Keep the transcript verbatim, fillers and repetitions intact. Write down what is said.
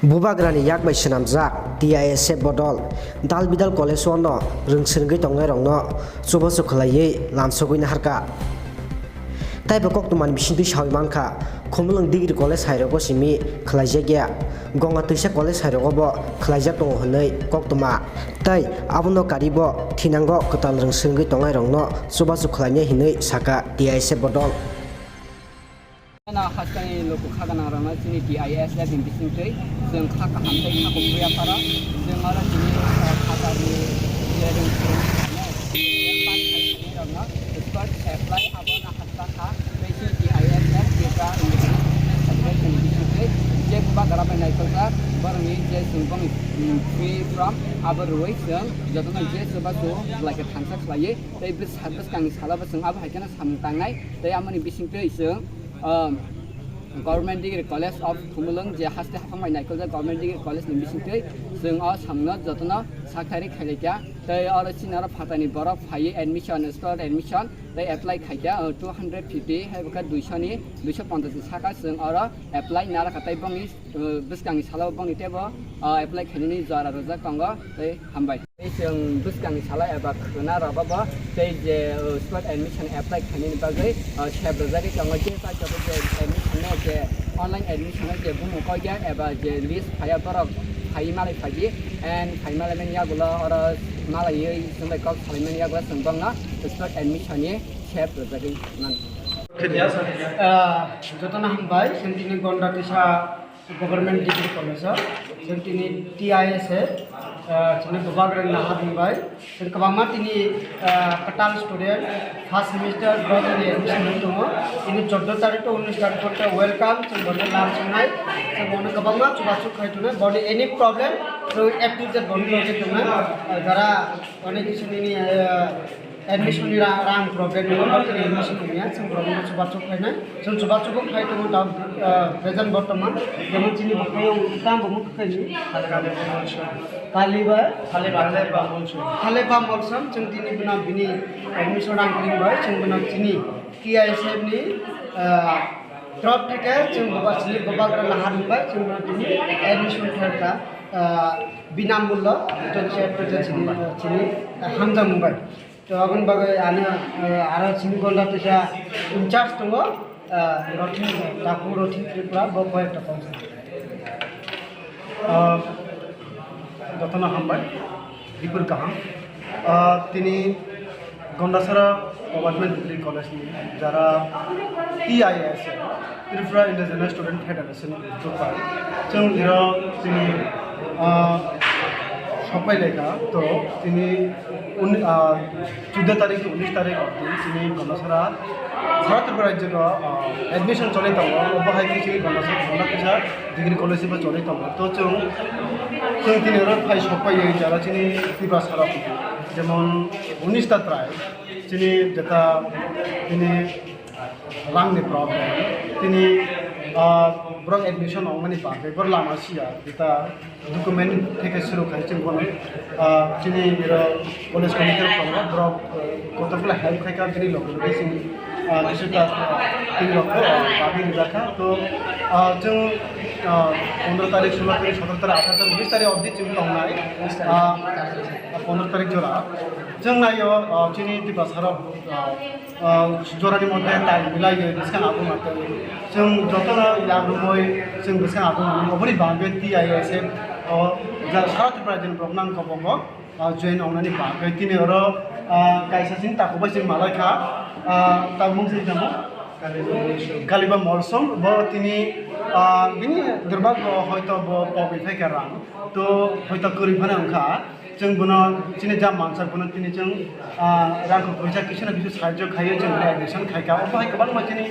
Bubagrani yak bai swnamjak T I S F bodol dal bidal college-o no rwng swrwngwi tongnairokno chubachu khwlaiwi lamsogwi naharkha. Taibo koktwmani bisingtwi sawi mankha, Khumulwng Degree College hairogo simi khwlaijakya, Gonga Twisa College hairogo bo khwlaijak tongo hwnwi koktwma. Tei abono karibo thinango kwtal rwng swrwngwi tongnairokno chubachu khwlainai hwnwi sakha T I S F bodol. Haskani luku khaganangrokno chini T I S F ni bisingtwi chwng kha kaham tei kha kuphur yapharo. Chwng oro chini, ah, phatarni je rwng swrwng rokno sport apply abono haskha kha. Tei chini T I S F Tripura Independent Student Federation ni bisingtwi je bubagra bai naikojak borokni je chwng boni, mm, free from abo rwui chwng jotono je chubachu belai khe thansa khlaiwi tei bwsa-, bwskangni salo bo chwng abo hai kheno samung tangnai. Tei amoni bisingtwi chwng, um, Government Degree College of Khumulwng, je haste haphang bai naikoljak Government Degree College ni bisingtwi chwng o samungno jotono saktharwi khailaikha. Tei oro chini oro phatani borok phaiwi admission, spot admission tei apply khaikha, uh, two hundred fifty, hai bwkha duisho ni, duisho ponchash ni saka chwng oro apply narakha tei bongni, uh, bwskangni salo bongni teibo, uh, apply khainani jora rwjak tongo. Tei hambai. Tei chwng bwskangni salo eba khwna rwbago tei je, uh, spot admission apply khainani bagwi, uh, sep rwjagwi tongo. Je paithago je admission no je online admission no je bumung koiya eba je list phaiya borok phaiwi malai phaidi and phai malaimani yagulo oro malaiwi chwng bai kok salaimani yagulo chwng bongno spot admission ni sep rwjagwi mano. Ah, jotono hambai, chwng tini Gonda Twisa Government Degree College o, chwng tini T I S F, ah, chini bubagrani naharmung bai, chwng kwbangma tini, ah, kwtal student first semester bo tini admission wngwi tongo. Tini chordo tarik to unis tarik to welcome, chwng bono lam songnai, chwng bono kwbangma chubachu khai tongnai, boni any problem, chwng A to Z boni loge tongnai, ah, jara onek kisu nini, ah, Admission ni ra-, rang problem ni, admission ni ya, chwng problem ni chubachu khainai. Chwng chubachu bo khai tongo da, ah, present bortoman. Jemon chini bo khai o, tamo bo khai ni. Kaliba. Kaliba Molsom, chwng tini bina bini admission rang kring bai, chwng bina chini T I S F ni, ah, drop theke, chwng boba chini boba gra nahar ni bai, chwng bina bini admission theka, ah, binamullo, chwng se, chwng chini, chini, ah, hamjak mung bai. To aboni bagwi ano, eh, aro chini Gonda Twisa in charge tongo, eh, Rothin, Taku Rothin Tripura, bo koi ekta kok. Ah, jotono hambai, dipur kaham. Ah, tini Gondasara Government Degree College ni jara T I S, Tripura Indigenous Student Federation. Chwng iro chini, ah, sopai lekha to chini uni-, ah, chuddo tarik to unis tarik obdi chini Gondasara, Bharat Tripura rajyo, ah, admission choli tongo, obo hai khe chini Gondasara, Gonda Twisa Degree College bo choli tongo. To chwng, chwng tini oro phai sopai jara chini Tiprasarok, jemon unis ta trai chini jeta tini rangni problem, tini, ah, borok admission ongmani bagwi borok lama siya, jeta document theke suru khai chwng bono, ah, chini iro college committee rok tongo, borok, eh, kotor kula help khai ka bini loge loge chwng, ah, kisu ta, ah, tini rok, ah, bagwi rijak kha. To, ah, chwng, ah, pondro tarik, solo tarik, sotoro tarik, atharo tarik, unis tarik obdi chwng tongnai, ah, pondro tarik jora. Chwng naio, ah, chini Tiprasarok, ah, ah, jorani moddhe tai milaiwi bwskang abung atwi. Chwng jotono yak rwmwi chwng bwskang abung mani. Oboni bagwi T I S F o jara South Brazil rok nang kobongo, ah, join wngnani bagwi. Tini oro, ah, kaisa chini takhuk bai chwng malai kha, ah, tabuk mung se tamo? Kaliba Molsom. Bo tini, ah, bini durbagyo hoito bo pogwi phaikha rang. To hoito kwrwi phano wngkha. Chwng bono chini jam mansak bono tini chwng, ah, rang kok phaisa kisu na kisu sahajyo khaiwi chwng bono admission khaikha. Obo hai kwbangma chini